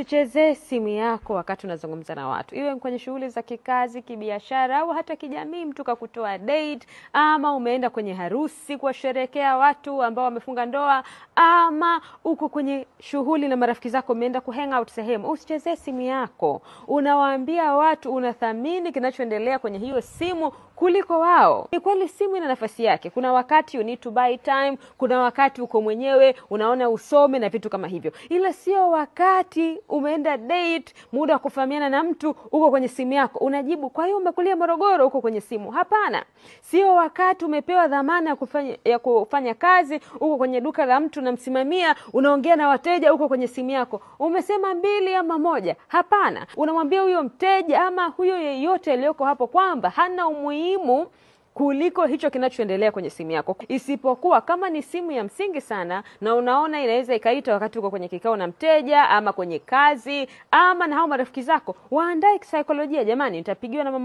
Usichezee simu yako wakati unazungumza na watu, iwe kwenye shughuli za kikazi, kibiashara au hata kijamii. Mtu kakutoa date, ama umeenda kwenye harusi kuwasherekea watu ambao wamefunga ndoa, ama uko kwenye shughuli na marafiki zako, umeenda kuhang out sehemu, usichezee simu yako. Unawaambia watu unathamini kinachoendelea kwenye hiyo simu kuliko wao. Ni kweli simu ina nafasi yake. Kuna wakati you need to buy time, kuna wakati uko mwenyewe unaona usome na vitu kama hivyo, ila sio wakati umeenda date, muda wa kufahamiana na mtu, uko kwenye simu yako unajibu, kwa hiyo umekulia Morogoro, uko kwenye simu. Hapana, sio wakati umepewa dhamana ya kufanya kazi, uko kwenye duka la mtu unamsimamia, unaongea na wateja, uko kwenye simu yako, umesema mbili ama moja. Hapana, unamwambia huyo mteja ama huyo yeyote aliyoko hapo kwamba hana umuhimu kuliko hicho kinachoendelea kwenye simu yako, isipokuwa kama ni simu ya msingi sana na unaona inaweza ikaita wakati uko kwenye kikao na mteja ama kwenye kazi ama na hao marafiki zako, waandae kisaikolojia. Jamani, nitapigiwa na mama.